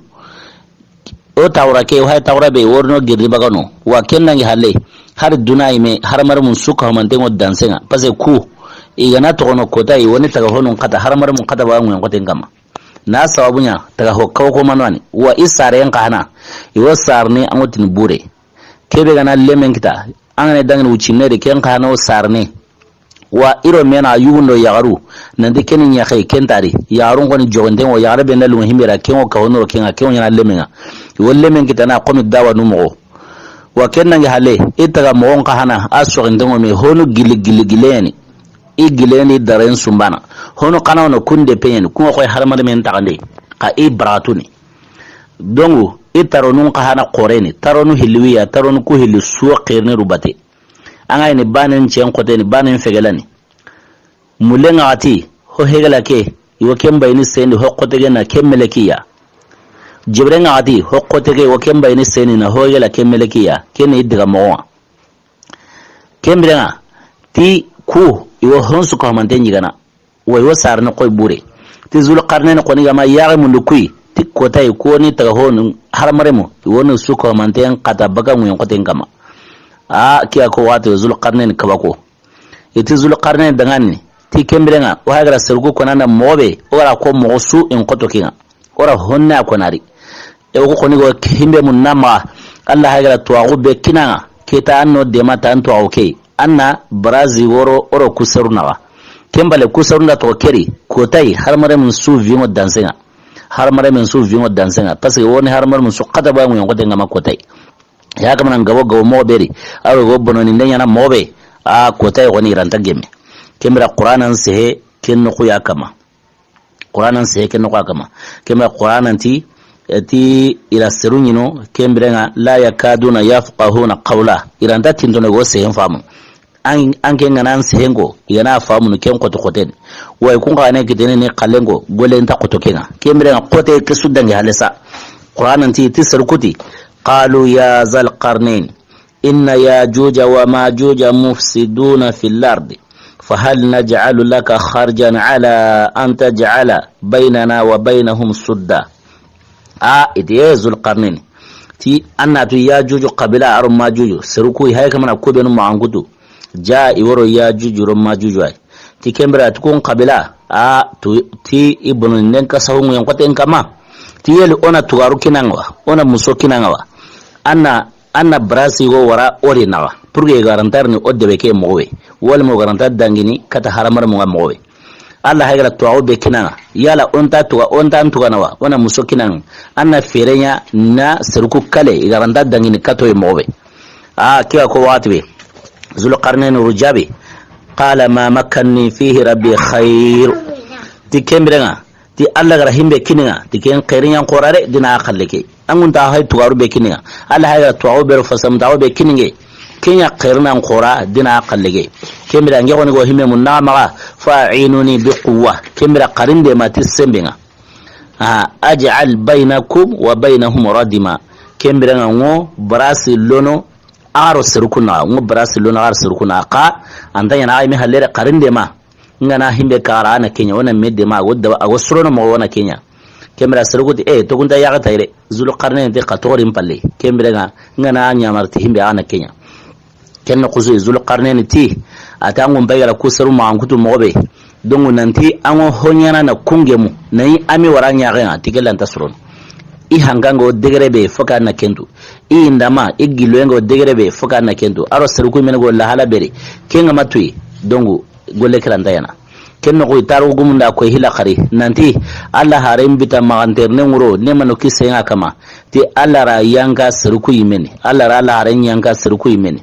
O tawra ke, o hay tawra be, i wo ri no girdi bagano. Wa ken nange halle, har duna yi me, haramarimun su ka manten ŋo dansen ŋa. Parce que ku, i ga na toxono kota, i wo ni taga honun xata, haramarimun xata ba ŋuyen xoten kama. Na sababu ɲa, taga ho kawo ko manwani. Wa i sare en xa na, i wo sarni an ŋo tini bure. Kebe ga na lemen kita, an ga na dangini wuccinne de, ken xa na o sarni. Wa i ro me na yugundo yaxaru, nanti ken ni ɲaxe, ken ta ri. Yaxarun xoni joxonten ŋo, yaxare be nda lungo himbe ra, ken ŋo ka honoro ken ŋa, ken ŋo ɲa na lemen ŋa. I wo lemen kita na, komi dawanu moxo. Wa ken nange halle, i taga moxon xa hana, a soxinten ŋo me, honu gili, gili, gili ya ni. I gili ya ni daren sumbana. Honu xa na wono kun depe ya ni, kun ŋa xoy haramarimen taxande. Xa i baratuni. Dongu, i taronun xa hana xore ni, taronu hilli wi ya, taronu ku hilli su wo xerini rubate. An ga ni banen cen xote ni, banen fegelani. Mulle ŋa xati, ho hegela ke, i wo ken bayini sendi, ho xote ke na ken melekiya. Jibre ŋa xati, ho xote ke, i wo ken bayini sendi na, ho hegela ken melekiya. Ken ni i diga moxo ŋa. Ken biren ŋa, ti ku, i wo honsu ko hamante ɲi ga na. Wa i wo sarni koy bure. Ti Zul Qarnayn xoni ga ma yaxe mundu kuyi, ti kota i ko ni taga honu, haramaremu, i wo ni su ko hamanten xata baka ŋuyen xoten kama. A, kiya ko waxati Zul Qarnayn kaba ko. I ti Zul Qarnayn dangani, ti ken biren ŋa, o hagara sergu konanda moxo be, o gara ko moxo su in xoto ken ŋa. O ra honne a konari. E o ko xoni go himbe mun na maxa. Allah hagara tuwaxu be kina ŋa. Keta an no dema ta an tuwaxu ke. An na barazi woro o ro kuseru naxa. Ken bale kuseru nda toxo keri. Kota yi haramaremun su vingo dansen ŋa. Haramaremun su vingo dansen ŋa. Parce que woni haramaremun su xata ba ŋuyen xoten ŋa ma kota yi. Ya kamana gabo gabo moxo be ri. Awe go bono ni nde ɲana moxo be. A kota yi xoni i ra nta gemme. Ken bira Qur'anan sehe ken noxu ya kama. Qur'anan sehe ken noxu ya kama. Ken bira Qur'anan ti Ti i ra seru ɲi no, ken biren ŋa, la yakaduna yafqahuna qawla. I ra nta tintono go sehen famu. An, an ke ŋa na an sehen ko, i ga na famu no ken xoto xoten. Wa i kun xa ne kitene ni xallen ko, golle nta xoto ken ŋa. Ken biren ŋa xote ke su dangi halisa. Qur'an ti, ti seru ku ti, qalu ya zal qarnayn. إن ياجوج وماجوج مفسدون في الأرض فهل نجعل لك خرجا على أن تجعل بيننا وبينهم سدا. A, i ti, e, Zulqarnaini. Ti, an na tu Yajuju qabila aro Majuju. Seru ku i hay kamana ku benu maxankutu. Ja i woro Yajuju ro Majuju ay. Ti ken bire ti kun qabila. A, tu, ti i bononden ka sahu ŋuyen xoten kama. Ti yeli o na tugaru kini an ŋa wa. O na muso kini an ŋa wa. An na An na brasi go wara o ri naxa. Pour que i ga ra nta ri ni o debe ke moxo be. Wala mo ga ra nta dangini kata haramar mo ga moxo be. Alla hay ga ra tuwaxu be kini an ŋa. Yala o nta tuga, o nta an tugana wa, o na muso kini an ŋa. An na fere ɲa na seru ku kale, i ga ra nta dangini kato ye moxo be. A, ke ga ko waxati be. Zulqarnaini ru jaabi. Qala ma makkanni fihi rabbi khayr. Ti ken bire ŋa. Ti Alla ga ra himbe kini an ŋa, ti ken xeeri ɲa n xoora de, dina a xalle ke. An ŋa nta hay tugaru be kini an ŋa. Alla hay ga ra tuwaxu be ro fasamtaxu be kini an ŋa. Ken ɲa xeeri na n xoora, dina a xalle ke. Ken bire an ge xoni go himbe mun na maxa, fa a'inuni bi quwwa. Ken bire xarinde ma ti sembe ŋa. A, aj'al bainakum wa bainahum radima. Ken bire ŋa ŋo brasi lono, aro seru ku naxa, ŋo brasi lono, aro seru ku naxa. Xa, an ta ɲaana ay mi halle de xarinde ma. N ga na himbe kara a na ken ɲa, o na me dema, a go da, a go sorono moxo o na ken ɲa. Ken bire seru ku ti, e, toxo nta yaxa tayre, Zulqarnaini ti xa toxo ri n palle. Ken bire ŋa, n ga na ɲamari ti himbe a na ken ɲa. Ken noxu su Zulqarnaini ti, a ti an ŋa n pay ga ra ku seru maxankutu moxo be. Donc nanti an ŋa ho ɲaana na kun gemu, na yi a mi wara ɲaxe ŋa, ti ke la nta sorono. I hanka ŋa o degere be fo ka na ken tu. I ndama, i gillo ŋa o degere be fo ka na ken tu. Aro seru ku mene go lahala beri. Ken ŋa ma tuyi. Donc, golle ke ra nta ɲaana. Ken noxu i taru gumun da ko hila xari. Nanti, Alla haren bita maxanternen ŋuro, ne mano kise ŋa kama. Ti Alla ra yanka seru ku yimeni. Alla ra Alla haren yanka seru ku yimeni.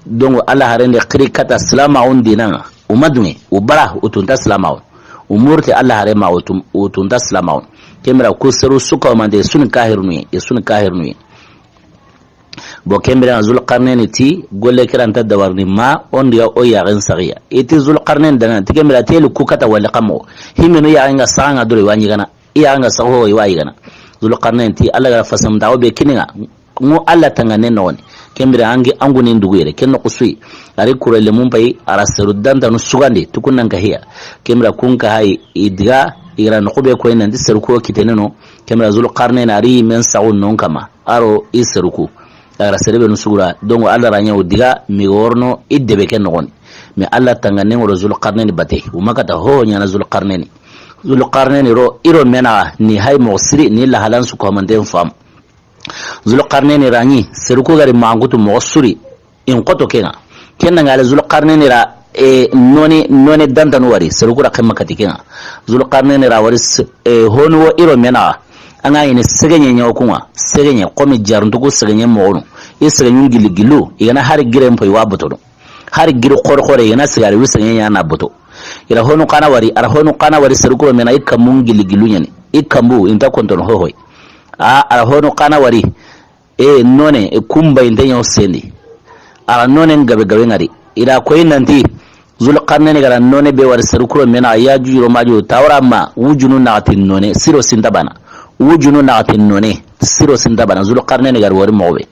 Donc, Alla haren de xiri kata silamaxun dina ŋa. U ma duŋe, u bara, u tu nta silamaxun. U murti Alla hare ma, u tu, u tu nta silamaxun. Ken bire ku seru su ka o mante, su ni kahirunu ye, i su ni kahirunu ye. Bon, ken bire Zulqarnaini ti, golle ke ra nta dabarini ma, o n diga o yaxen saxiya. I ti Zulqarnaini daŋa, ti ken bire ti yeli ku kata wali xa moxo. Himenu yaxen ga saxa ŋa doro i wa ɲigana. I yaxen ga saxo i wa yigana. Zulqarnaini ti, Alla ga ra fasamtaxu be kini an ŋa. Ŋo Alla tangane noxoni. Ken bire an gi, an ŋa ni n dugu yere. Ken noxu su yi. A ri kure lemun pay, a ra seru dantanu sugandi. Tukunnan ka hiya. Ken bire kun ka hay, i diga, i ga ra noxu be koyi nanti seru ku kitene no. Ken bire Zulqarnaini a ri men saxu non kama. Aro i seru ku. A ga ra sere benu sugura. Donc Alla ra ɲa o diga mi ga worono i debe ke noxoni. Mais Alla tangane ŋoro Zulqarnaini bate. U ma kata ho ɲaana Zulqarnaini. Zulqarnaini ro, i ro me naxa ni hay moxo siri ni lahalan su ko manten fam. Zulqarnaini ra ɲi, seru ku ga ri maxankutu moxo su ri, i n xoto ken ŋa. Ken ŋa ŋa le Zulqarnaini ra, e, none, none dantanu wari, seru ku ra xemma kati ken ŋa. Zulqarnaini ra wari, e, honu wo i ro me naxa. An ga ɲi ni segeɲe ɲa o kun ŋa, segeɲe, komi jaruntu ku segeɲe moxonu. I segeɲun gilli gillu, i ga na hari gire n po i wa botono. Hari giri xore xore, i ga na sigari wi segeɲe ɲa na boto. I ra honu xa na wari, a ra honu xa na wari seru ku ro me naxa i kanbun gilli gillu ɲaani. I kanbu, i nta kontono hohoy. A, a ra honu xa na wari, e, none, e, kumba i nta ɲa o sendi. A ra none n gabe gabe ŋari. I ra koyi nanti, Zulqarnaini ga ra none be wari seru ku ro me naxa Yajuju ro Majuju tawra ma, wujunu naxati none, siro sinta bana. Wujunu naxati none, siro sinta bana. Zulqarnaini ga ri wari moxo be.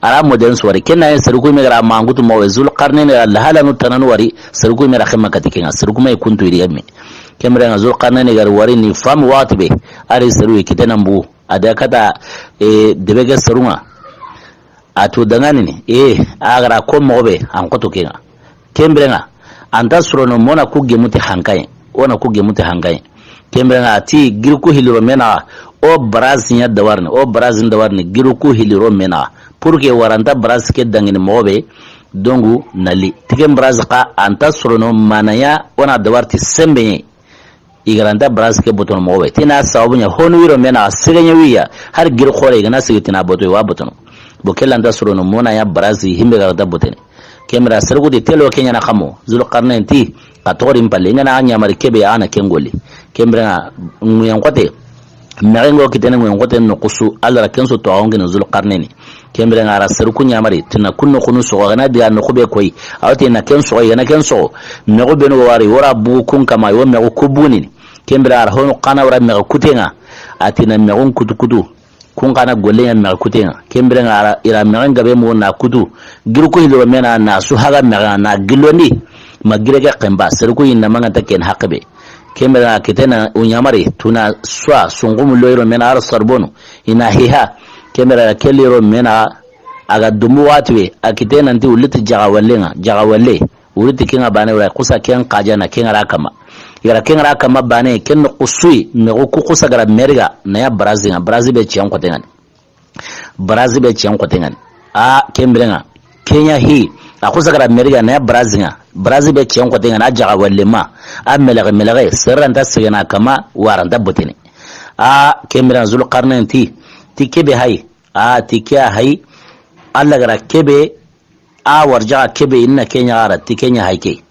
A ra moden su wari. Ken na ye seru ku me ga ra maxankutu moxo be. Zulqarnaini ga ra lahalanu tananu wari. Seru ku me ra xemma kati ken ŋa. Seru ku me kuntu i ri yemme. Ken bire ŋa Zulqarnaini ga ri wari ni fam waxati be. A ri seru yi kitena mbu. A da kata, e, debe ke seru ŋa. A tu daŋanini. E, a ga ra ko moxo be. An xoto ken ŋa. Ken bire ŋa, an ta sorono mo na ku gemu ti hankaye, o na ku gemu ti hankaye. Ken bire ŋa, a ti giri ku hiliro me naxa, o barasi ɲa dawarini, o barasi dawarini, giri ku hiliro me naxa. Pour que wara nta barasi ke dangini moxo be, donc na li. Ti ken barasi xa, an ta sorono manaya, o na dawari ti sembe ɲa. I ga ra nta barasi ke botono moxo be. Ti na sababu ɲa honu wiro me naxa segeɲe wiya. Hari giri xore i ga na sigi ti na boto i wa botono. Bon ke la nta sorono mo na ya barasi himbe ga ra nta botene. Ken bire seru ku ti telo ke ɲaana xa mo. Zulqarnaini ti xa toxo ri n palle. I ga na ɲamari kebe a na ken golli. Ken bire ŋa ŋuyen xote. Mexen ŋo kitene ŋo, ŋoten noxu su, Alla ra ken su toxon kini Zulqarneni. Ken biren ŋa a ra seru ku ɲamari, ti na kun noxunu soxo, a ga na diga noxu be koyi. A wa ti na ken soxo, i ga na ken soxo. Mexu benu wari, wora bugu kun kama, i wo mexu ku bunini. Ken biren a ra honu xa na wara mexe kuten ŋa. A ti na mexun kutu kutu. Kun xa na golle ɲa mexe kuten ŋa. Ken biren ŋa a ra, i ra mexen gabe mu na kutu. Giru ku hilo mena na su haga mexe na gillondi. Ma gire ke xenba, seru ku yinna manganta ken haqe be. Ken biren ŋa kitene u ɲamari, tuna swa, sungumu lo yiro mena a ra sarbonu. I na hiha. Ken biren ŋa kelli yiro mena a ga dumbu watu we, a kitene nanti wuliti jaga walle ŋa, jaga walle. Wuliti ken ŋa bane wura, xusa ken xaja na ken ŋa ra kama. I ga ra ken ŋa ra kama bane, ken noxu su yi, mexu ku xusa ga ra meriga, na ya barazi ŋa, barazi be ciyan xote ŋa ni. Barazi be ciyan xote ŋa ni. A, ken biren ŋa. Ken ɲa hi, a xusa ga ra meriga, na ya barazi ŋa. Barazi be ciyan xote ŋa ni, a jaga walle ma. A melexe melexe, serranta segena kama, waranta botene. A, ken biren ŋa Zulqarnain ti, ti kebe hay. A, ti ke hay. Alla ga ra kebe, a warjaxa kebe, inna ke ɲa a ra, ti ke ɲa hay ke.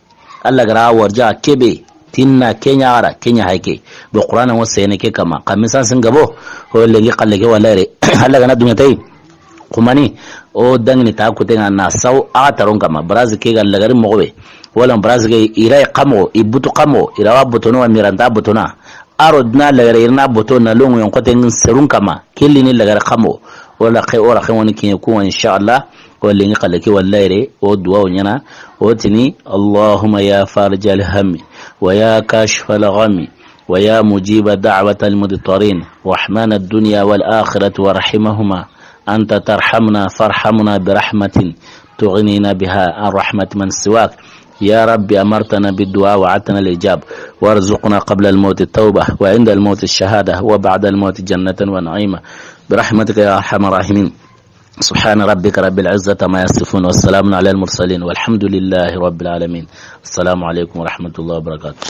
Alla ga ra a warjaxa kebe, ti na ke ɲa a ra, ke ɲa hay ke. Bo Qur'ana ŋo sene ke kama. Xa misan sin gabo, ho lengi xalle ke wala yere. Alla ga na duŋe tay. Xumani, o dangini ta kuten ŋa na saw a taron kama. Barazi ke ga lagari moxo be. Wala barazi ke i ra yi xa moxo, i butu xa moxo, i ra wa botono wa miranta botona. A ro duna lagare i ra na boto na longu yon xoten serun kama. Kelli ni lagare xa moxo. Wala xe, wala xe woni kiɲe ku, inshallah. O lengi xalle ke wala yere, o duwa o ɲana, o tini, اللهم يا فارج الهم، ويا كاشف الغم، ويا مجيب دعوة المضطرين، رحمن الدنيا والآخرة ورحيمهما، أنت ترحمنا فارحمنا برحمة تغنينا بها عن رحمة من سواك. يا رب أمرتنا بالدعاء ووعدتنا الإجابة، وارزقنا قبل الموت التوبة، وعند الموت الشهادة، وبعد الموت جنة ونعيما، برحمتك يا أرحم الراحمين. سبحان ربك رب العزة عما يصفون، وسلام على المرسلين، والحمد لله رب العالمين. السلام عليكم ورحمة الله وبركاته.